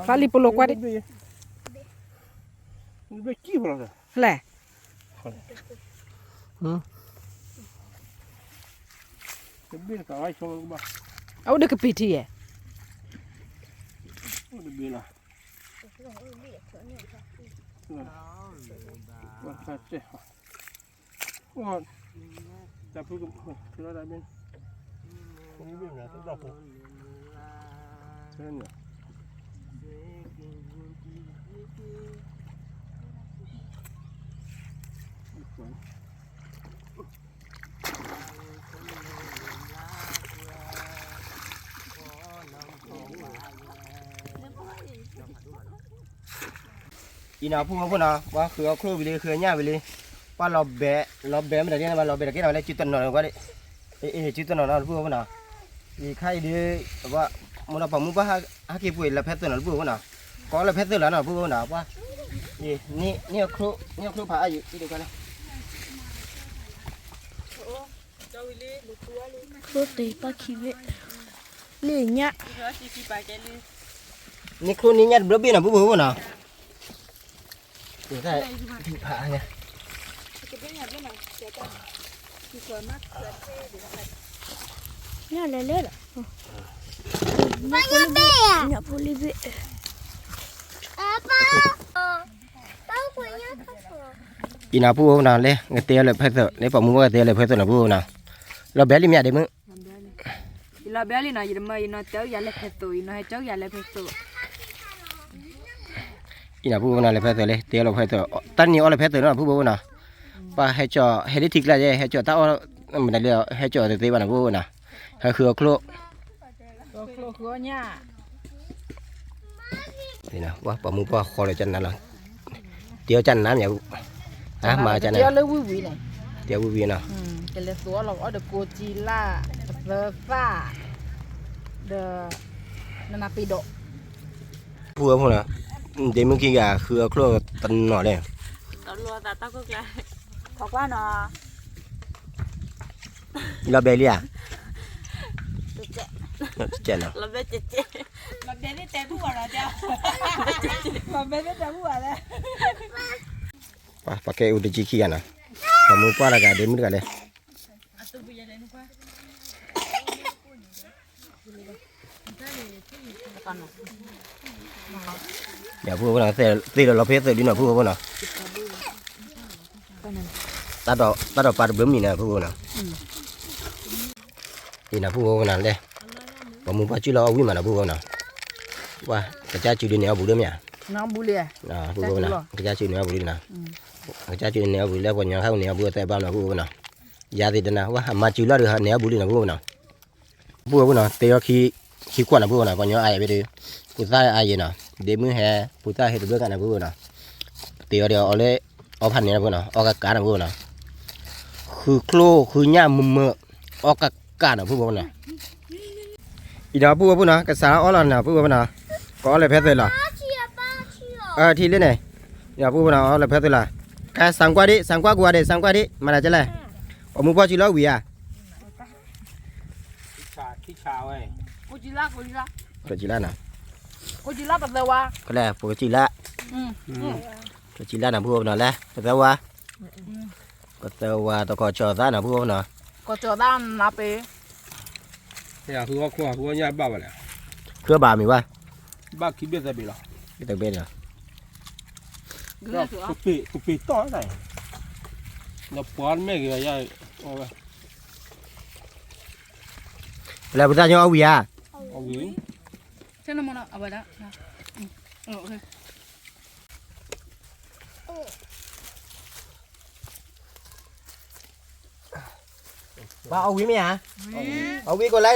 ဖျါလံပလိာ်ကွၢ်ဒံး, လဲၣ်, အအိၣ်ဒီးကပံာ်ထံယဲၢ် အံၤနီၤ ဖိဝဲဖိနီၤ, ပှၤဃုအီၣ်ချိၣ်ဝံၤလံ ဃုအညၣ်ဝံၤလံ, ပှၤလီၤဘဲ, လီၤဘဲမ့ၢ်တၢ်ဒ်န့ၣ် လီၤဘဲတက့ၢ်နီၤ လၢစုတနီၤကွၢ်ဒံး, အ့ စုတနီၤနီၤ ဖိဝဲဖိနီၤ, ယခါအံၤဒုး, မိၢ်ဒီးပှၤမူဘၣ်ဟးက့ၤပှ့ၤလၢဖဲသၢနီၤ ဖိဝဲဖိနီၤ, ပှၤ, အ့ န့ၢ်ချိၣ်ဖးအါယံၤ အံၤတခါန့ၣ် ချိၣ်တ့ၢ်ပၣ်ခံဘ့ၣ်, လ့ၣ်ညၣ်, န့ၢ်ချိၣ်န့ၢ်ညၣ်တဘျီဘ့ၣ်နီၤ ဖိဖိဖိနီၤ, ညၣ်လဲၤလဲၣ်လီၤ, ညၣ်ဖိလံဘ့ၣ်, အံၤနီၤ ဖိဖိနီၤ လၢကတဲအီၤလၢဖဲသၢ လၢပှၤမူဘၣ်ကတဲအီၤလၢဖဲသၢနီၤ ဖိဖိနီၤ, လီၤဘဲလံမ့ၢ်ဧါ ဒ့မုၣ် ယလီၤဘဲလံနီၤ ယတမၢ ယနီၤတဲအီၣ်ယၤလၢဖဲသိး ယနီၤဟဲကၠီယၤလၢဖဲသိး, အံၤနီၤ ဖိဖိနီၤ လၢဖဲသိးလၢ တဲအီၣ်လၢဖဲသိး တၢ်န့ၣ်အီၣ်လၢဖဲသိးနီၤ ဖိဖိနီၤ, ပှၤဟဲကၠီ ဟဲဒ်ထံကျါယဲ ဟဲကၠီတၢ်အီၣ် မနုၤလၢ ဟဲကၠီတသ့ဘၣ်နီၤ ဖိဖိနီၤ, ဟဲဃုအီၣ်ချိၣ် ပှၤမူပှၤဃီလၢကနၤလီၤ, တဲအီၣ်ကနၤမ့ၢ်, မၤကနၤ, တဲအီၣ်လၢဝံၤဝံၤန့ၣ်, တဲဝံၤဝံၤနီၤ, ကလဲၤသိးအီၣ်လီၤအီၣ်ဒီးကိးကံလၢ်, သၢသၣ်, ဒီး, နနပ့ၤဒိး, ဖိဝဲဖိနီၤ, ဒ့မုၣ်ခံဂၤဃုအီၣ်ချိၣ်တနီၤလဲၣ်, လီၤဘဲလံဧါ, လီၤဘဲလံတဲဘၣ်ဝဲ, လီၤဘဲလံတဲဘၣ်ဝဲလဲၣ်, ပှၤကဲအူတကံခံဂၤနီၤ, ပှၤမူပှၢ်တဂၤ ဒ့မုၣ်တဂၤလဲၣ် ယဖိဖိနီၤ, သ့လီၤလီၤဖဲသၢဒုနီၤ ဖိဖိနီၤ, တၢ်ဒီးပာ်တဘျုးမံၤနီၤ ဖိဖိနီၤ, အံၤနီၤ ဖိဖိနီၤလဲၣ်, ပှၤမူပှၢ်စုလီၤအီၣ်ဝံၣ်မးနီၤ ဖိဖိနီၤ, ပှၤ ကစၢ်စုဒုန့ၣ်အီၣ်ဘူးလၢမ့ၢ်ဧါ, ဖိဖိနီၤ, ကစၢ်စုန့ၣ်အီၣ်ဘူးလံနီၤ, ကစၢ်စုန့ၣ်အီၣ်ဘူးလၢပှၤညီခါန့ၣ်အီၣ်ဘူးသဲဘၣ်နီၤ ဖိဖိနီၤ, ယၤသ့ၣ်တနၤ ပှၤမၤစုလီၤဒီးန့ၣ်အီၣ်ဘူးလံနီၤ ဖိဖိနီၤ ဖိဖိနီၤ, တဲအီၣ်ခံကွၢ်နီၤ ဖိဖိနီၤ, ပှၤညီအါယဲၢ်ဘ့ၣ်ဒီး, ဖိသၣ်အါယဲၢ်နီၤ, ဒ့မုၣ်ဟဲ, ဖိသၣ်ဟဲတဘျုးဂၤနီၤ ဖိဖိနီၤ, တဲအီၣ်ဒီးအီၣ်လၢ, အီၣ်ဖးန့ၣ်နီၤ ဖိဖိနီၤ, အီၣ်ကကးနီၤ ဖိဖိနီၤ, ဃုချိၣ်ဃုညၣ်မုာ်မုာ်, အီၣ်ကကးနီၤ ဖိဖိနီၤ, အံၤနီၤ ဖိဖိနီၤ ကစးအီၣ်လီၤနီၤ ဖိဖိနီၤ, ကအီၣ်လၢဖဲသၢလီၤ, ထံလၢန့ၣ်, ဖိဖိနီၤ အီၣ်လၢဖဲသၢလီၤ, ခါ ဆၢကွၢ်ဒံး ဆၢကွၢ်ကွၢ်ဒံး ဆၢကွၢ်ဒံး မၤတၢ်ကလဲၣ်, ပှၤမူပှၢ်စုလီၤဝံၤဧါ ဝဲ, ကိးကံလါ, ကိးကံလါနီၤ, ကိးကံလါပသၢဝါ, ကလဲၣ် ပကစံးလါ, ပကစံးလါနီၤ ပုၢ်ဖိနီၤ လဲၣ် ပသၢဝါ, ပသၢဝါ တကီၢ်ကၠီၣ်သးနီၤ ပုၢ်ဖိနီၤ, ကီၢ်ကၠီၣ်သးနီၤပ့ၤ, ဃုအီၣ်ခိၣ် ဃုအီၣ်ညၣ်ဘၣ်ဝဲလဲၣ်, ဃုဘၣ်မံၤဝဲ, ဘၣ်ခံဘ့ၣ်သၢဘ့ၣ်လီၤ, ဘ့ၣ်သၢဘ့ၣ်လီၤ, ကပ့ၤတီၢ်, ဒီးပှၤတမ့ၢ်ဂ့ၤ, ပလဲၤပသးညီအီၣ်ဝံၤဧါ, အီၣ်ဝံၤ, ပှၤအီၣ်ဝံၤမ့ၢ်ဧါ, အီၣ်ဝံၤကိးလါ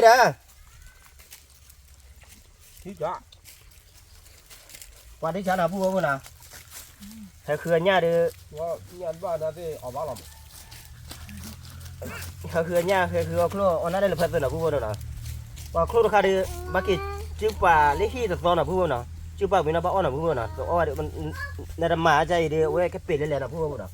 ဒီး ပှၤဒ်ဆါနီၤ ပုၢ်ဖိနီၤ, ဟဲဃုအညၣ်ဒီး, ဟဲဃုအညၣ် ဟဲဃုအီၣ်ချိၣ် အီၣ်နၢ်ဒဲးလၢဖဲသ့နီၤ ပုၢ်ဖိနီၤ, ပှၤချိၣ်တခါဒီး ဘၣ်က့ၤစုပာ်လၢဟံၣ်တသီနီၤ ပုၢ်ဖိနီၤ, စုပာ်ဝံၤနီၤ ဘၣ်အီၣ်နီၤ ပုၢ်ဖိနီၤ, တအီၣ်ဘၣ်ဒီး နတမၤအါအံၤဒီး အဝဲကပ့ၤလဲၤလဲၤနီၤ ပုၢ်ဖိနီၤ မုၢ်ဂၤလၢ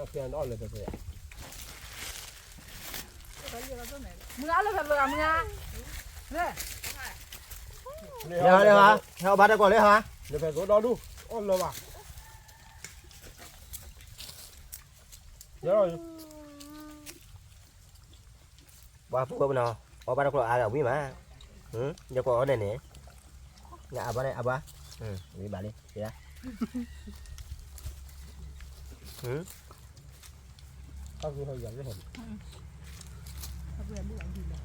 ဖဲသ့ဂၤမုၢ်ဂၤ, လၢဟါလၢဟါ, ဟဲအီၣ်ဘၣ်တၢ်ကီၢ်လၢဟါ, လၢဖဲသ့ဒီဒူၣ်, အီၣ်လၢၤဘၣ်, ပှၤပုၢ်ဖိနီၤ, အီၣ်ဘၣ်တၢ်ကီၢ်အါဂၤဝံၤမး, ယကီၢ်အီၣ်န့ၣ်န့ၣ်, အဘၣ်န့ၣ်အဘၣ်, ဝံၤဘၣ်လံ,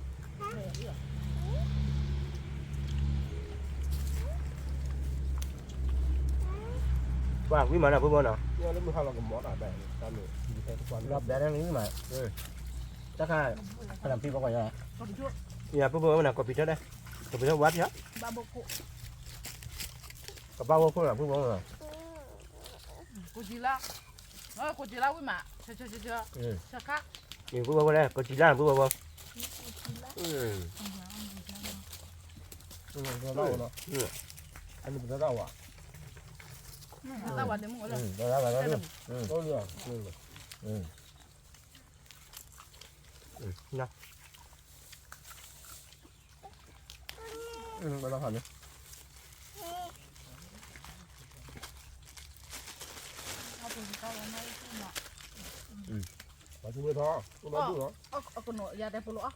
ပှၤဝံၤမးနီၤ ပုၢ်ဖိနီၤ, လၢမုၢ်ဟါလီၤကမီၤတၢ်ဘၣ်, လီၤဘျါဒၣ်လံဝံၤမး, တၢ်ခါ, ကလၤဖံဘီကီၢ်ယါ, ယပုၢ်ဖိဝဲနီၤ ကီၢ်ပံၤထၢၣ်ဒဲး, ကီၢ်ပံၤထၢၣ်ဝါဖျါ, ကဘၣ်ဝဲခိၣ်နီၤ ပုၢ်ဖိနီၤ, ကိးကံလါ, ကိးကံလါဝံၤမး, ဆၢခါ, ပုၢ်ဖိဝဲလဲၣ် ကိးကံလါ ပုၢ်ဖိဝဲ, ပှၤသူမ့ၢ်ထီ, အကနိးယၤတဲဖိလိအီၤ,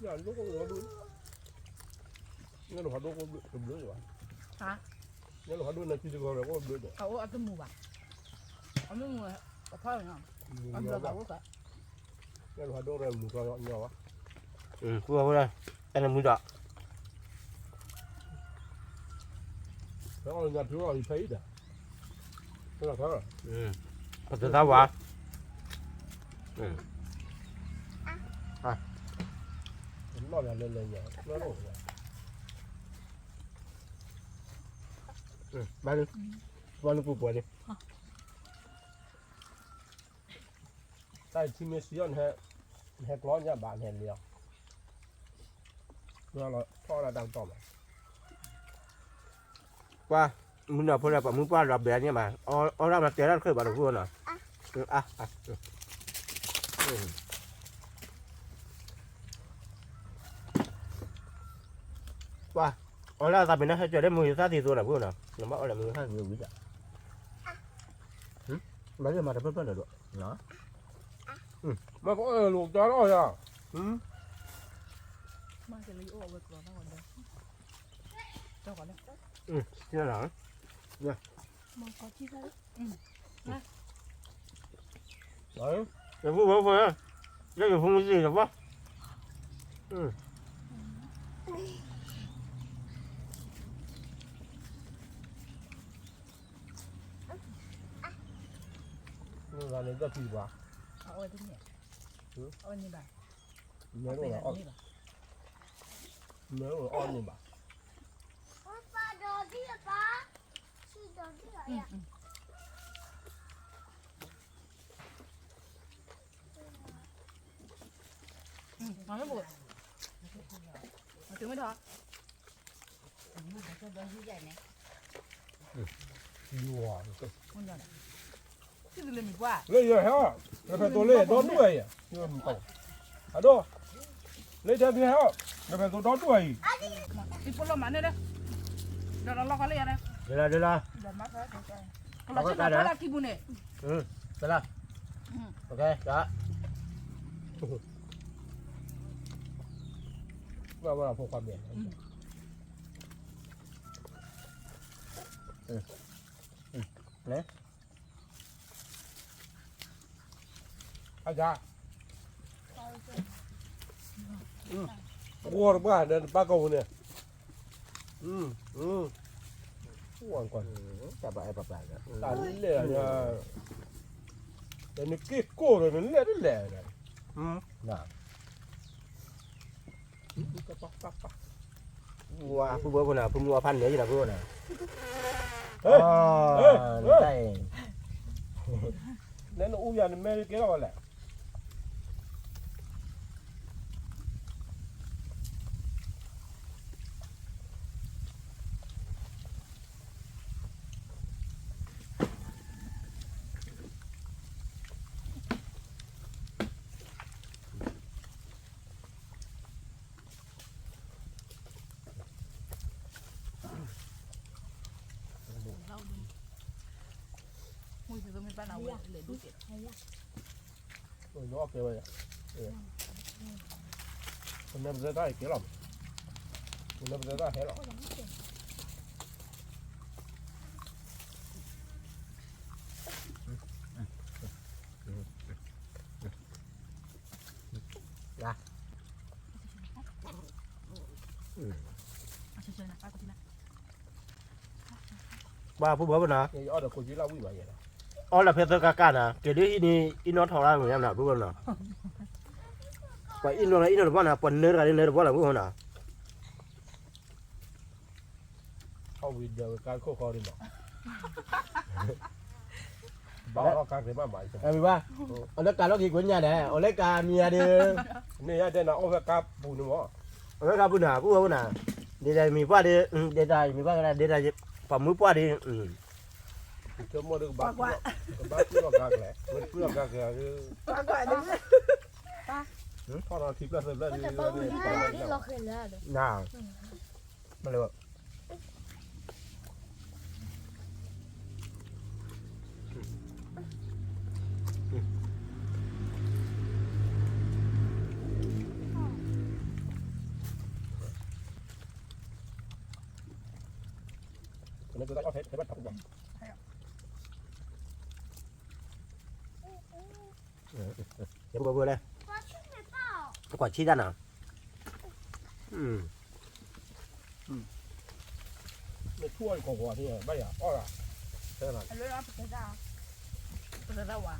ညၣ်ဒိၣ်ကဘျုး, ညၣ်ဒိၣ်ဖးဒိၣ်ကဘျုး, ညၣ်ဒိၣ်ဖးဒိၣ်န့ၣ် ခံတကီၢ်လၢကဘျုးဒီး, အအိၣ်အတမူဘၣ်, အမ့ၢ်မူ, အဖီ, အဘျီဘၣ်အိၣ်သး, ညၣ်ဒိၣ်ဖးဒိၣ်ရၢမူကီညီဘၣ်, ပှၤဖိလၢ, တၢ်နမူဒီး ဖဲအီၣ်ညၣ်ထူအီၣ်အံၤဖဲအံၤဒီး, ပတသးဝါ, ဘၣ်လၢ, ပှၤနပူၤပှၤန့ၣ်, တၢ်ထံမ့ၢ်စံးအီၤ, နဟဲကျီညၣ်ဘၣ် နဟဲလံအီၤ, ထီၣ်ဒၣ်တၢ်ကတီၢ်ဘၣ်, ပှၤ, မုၢ်နီၢ်ဖိလၢပှၤမုၢ်ပှၢ်လီၤဘဲန့ၣ်ဘၣ်, အီၣ်ဒၣ်မၤတဲဒၣ်တချုးဘၣ်တဃုနီၤ, ပှၤ, အီၣ်လၢအသးပ့ၤနီၣ်ဟဲကၠီၤလၢမုၢ်ယသၣ်သံသိနီၤ ပုၢ်နီၤ, နဘၣ်အီၣ်လၢမုၢ်ယသၣ်သံဝံၤဒီး, ဘၣ်လၢမၤတဖျၢၣ်ဖျၢၣ်ဒီး, မ့ၢ်ကအိၣ်လီၤကၠီလီၤယၤ, လၢယဖိမုၣ်သ့ၣ်လီၤဘၣ်, မ့ၢ်ဂၤန့ၣ်ဒီးထံၣ်ပှၤ, အဝဲတန့ၢ်, အဝဲန့ၣ်ဘၣ်, မ့ၢ်အီၣ်န့ၢ်ဘၣ်, မ့ၢ်အီၣ်န့ၢ်ဘၣ်. မ့ၢ်ဘိၣ် မ့ၢ်ထီၣ် လၢယဟဲအီၤ နဖဲသိးလၢဒီဒူၣ်အံၤ အဒိ လၢတၢ်ဖဲဟဲအီၤ နဖဲသိးဒီဒူၣ်အံၤ သံဖိလီၤမၤန့ၢ်လၢ ဒီးလီၤလီၤခီလၢယၤန့ၣ် ဒ်လီၤဒ်လီၤ ကလီၤဆ့ကလီၤထီလၢခံပူၤန့ၣ် ဒ်လီၤ ကဲ ဘၣ်ဝဲဖိခွါမ့ၢ် လဲ အဂၤ ဝီတဘၣ်ဒီးတဘၣ်ကီၢ်ပူၤန့ၣ် ဝီကွၢ် တၢ်ဘၣ်အဲၣ်ပၢ်ပၢ် တၢ်လဲၣ် နက့ၢ်ကိၢ်ဒီးနလဲၣ်တလဲၣ် ဝါ ဖုဘိဖိနၤ ဖုမူအီဖးန့ၣ်ယနၤ ဖုဘိနၤ နဲနအူယၤနမဲကဲလီၤလဲၣ် နအီၣ်ကဲဝဲယၤ ပနဲပသဲတၢ်အံၤကဲလီၤ ပနဲပသဲတၢ်ဟဲလီၤ ပှၤဖုဘၣ်ဖုနၤ အီၣ်ဒီးခိၣ်ကံလၢဝံၣ်ဘၣ်ယဲၢ် အီၣ်လၢဖဲသၢကါကါနၤ ကဲဒ်အံၤန့ၣ် အံၣ်နီၣ်ထီၣ်ရၣ်မုာ်ညါနၤ ဖုဘၣ်ဖုနၤ ပှၤအံၣ်နီၣ်လၢအံၣ်နီၣ်တဘီနၤ ပှၤနၢတဂၤန့ၣ်နၢတဘီနၤ ဖုဘၣ်ဖုနၤ အဝံၤဒီးကါခိၣ်ဃီဒ်မး ဘၣ်အီၣ်ကါက့ၤဘၣ်မး အဝံၤဘၣ် အီၣ်လၢကါလီၢ်က့ၤကွဲညါဒဲး အီၣ်လၢကါမံၤယၤဒီး န့ၣ်ယတဲနၤအီၣ်ဝဲကါပူၤန့ၣ်မး အီၣ်ဝဲကါပူၤနၤ ပူၤဝဲပူၤနၤ ဒ်တၢ်မံၤပှၢ်ဒီး ဒ်တၢ်မံၤပှၢ်ကဒၣ် ဒ်တၢ်ပှၤမုၢ်ပှၢ်ဒီး ကဘၣ်ကူၣ်လီၤကါကလဲၣ် မ့ၢ်ကူၣ်လီၤကါကလဲၣ် ထီၣ်ထီၣ်ခံဖျၢၣ်သၢဖျၢၣ်ဒီး နၤ မ့ၢ်လၢ ယဘိၣ်ဘိၣ်လဲၣ် ကွၢ်ဆံတၢ်နၤ မ့ၢ်ထူၣ်အီၣ်ယကီၢ်ပှၤသ့ၣ် ဘၣ်ယၤအီၣ်ဒၣ် ပသရၣ်ဝါ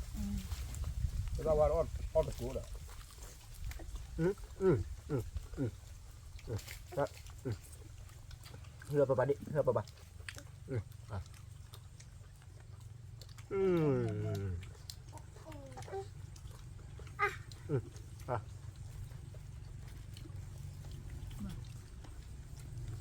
ပသရၣ်ဝါအီၣ်တကိးဒီး ဟၢပပၤဒ် ဟၢပပၤ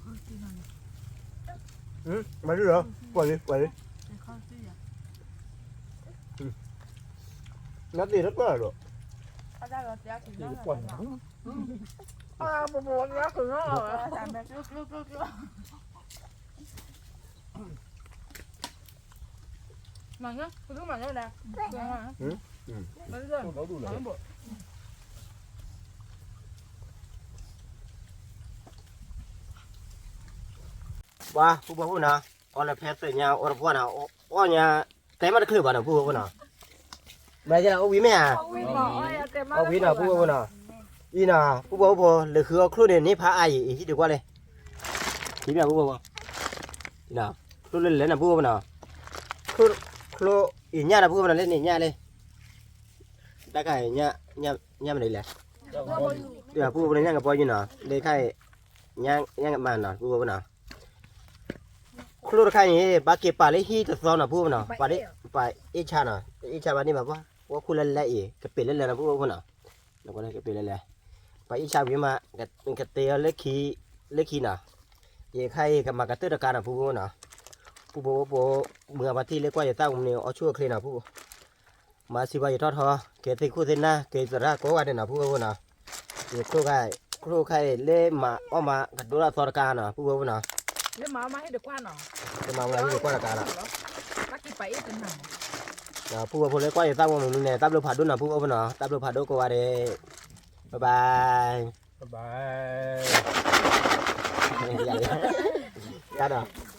မၤဒ်လီၤ ပှၤလံ ပှၤလံ နသ့ၣ်တပၢၢ်ဒီး ပှၤ မၤညါ ပကမၤညါလဲၣ် မၤညါ ပှၤ ဖုဘိဖိနၤ အီၣ်လၢဖဲသ့ၣ်ညါ အီၣ်တပှၢ်နၤ အီၣ်ညါ တဲမးတချုးဘၣ်နီၤ ဖုဘိဖိနၤ မၤယဲ အီၣ်ဝံၤမ့ၢ်ဧါ အီၣ်ဝံၤနီၤ ဖုဘိဖိနၤ အံၤနီၤ ဖုဘိဖိ လၢဃုအီၣ်ချိၣ်န့ၣ် န့ၢ်ဖးအါအံၤ ဟံၣ်တကွၢ်လၢ ဟံၣ်မ့ၢ်ဖုဘိဖိ ချိၣ်လၢလဲၣ်နီၤ ဖုဘိဖိနၤ ချိၣ် ချိၣ်အံၤညၣ်နီၤ ဖုဘိဖိနၤ လၢန့ၣ်ညၣ်လၢ တၢ်ခါအံၤ ညၣ်မနုၤလဲၣ် ဖုဘိဖိနၤ ညၣ်ကပီၤယုၢ်နီၤ လၢခါအံၤ ညၣ်မၤနီၤ ဖုဘိဖိနၤ ချိၣ်တခါအံၤ ဘၣ်က့ၤပာ်လၢဟံၣ်တသီနီၤ ဖုဘိဖိနီၤ ပာ်အ့ၣ်ဆါနီၤ အ့ၣ်ဆါဘၣ်န့ၣ်ဘၣ်ပှၤ ဝဲခိၣ်လၢလဲၣ်အံၤ ကပ့ၤလၢလဲၣ်နီၤ ဖုဘိဖိနီၤ ကပ့ၤလၢလဲၣ် ပှၤအ့ၣ်ဆါဝံၤမး ကတဲအီၤလၢခံနီၤ, ယခါအံၤကမၤကတၢၢ်တကါနီၤ ဖုဖိနီၤ, ဖုဖိဖိ မုၢ်အပှၤထံၣ်လၢကွၢ်ယသၣ်မုာ်န့ၣ် အီၣ်ဆူၣ်အချ့နီၤ ဖုဖိ, မၤစံးပှၤယထီၣ်ထီ ကဲသ့ၣ်ခိၣ်သ့ၣ်နၢ် ကဲသရၣ်ကိးဂၤဒဲးနီၤ ဖုဖိဖိနီၤ, ယ ချိၣ်ခါအံၤလၢမၤအီၣ်မးကဒိၣ်ထီၣ်သီတကါနီၤ ဖုဖိဖိနီၤ, လၢမၤအီၣ်မးဟ့ၣ်တကွၢ်နီၤ, လၢမၤအီၣ်မးဟ့ၣ်တကွၢ်တကါနီၤ, ဖုဖိဖိလၢကွၢ်ယသၣ်မုာ်န့ၣ် တၢ်ဘျုးဖးဒိၣ်နီၤ ဖုဖိဖိနီၤ, တၢ်ဘျုးဖးဒိၣ်ကိးဂၤဒဲး, ဘၣ်ဘၣ်, တၢ်ဒီး